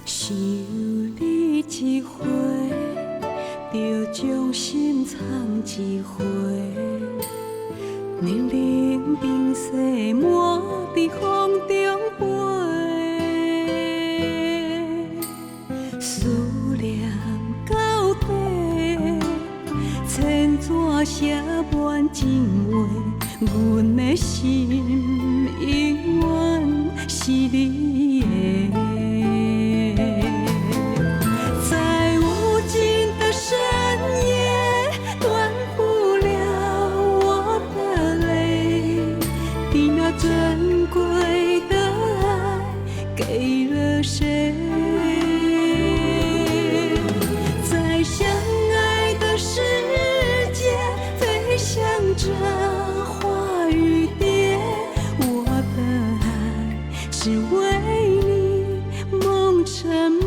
想你一回，就將心藏一回，冷冷冰雪滿佇風中飛，思念到底，千紙寫滿情話，阮的心永遠是你的。在無盡的深夜，斷不了我的淚，你那珍貴的愛給了誰？在相愛的世界，飛翔著花與蝶，我的愛只為你夢成眠。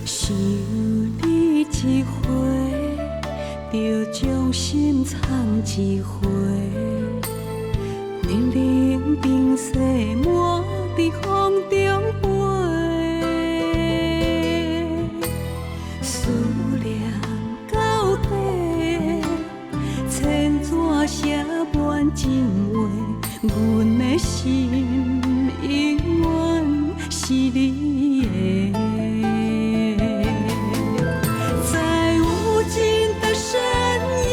想你一回，就將心藏一回，冷冷冰雪滿佇風中飛，思念到底，千紙寫滿情話，阮的心永遠是你的。在無盡的深夜，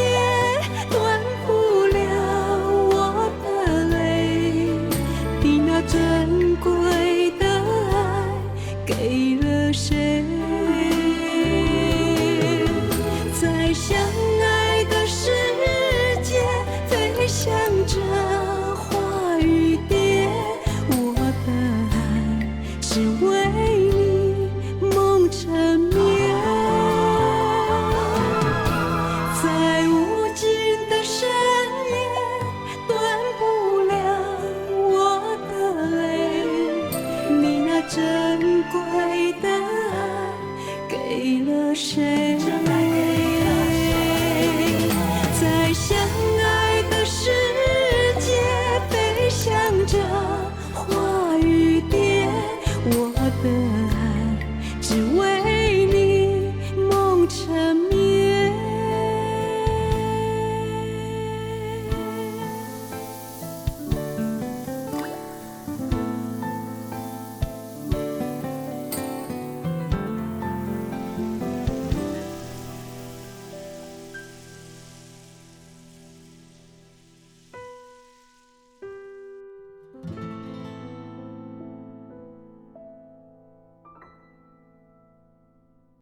斷不了我的淚，你那珍貴的愛給了誰？在相愛的世界，飛翔著花與蝶，我的愛只為你夢成眠。在無盡的深夜，斷不了我的淚，你那珍貴的愛給了誰？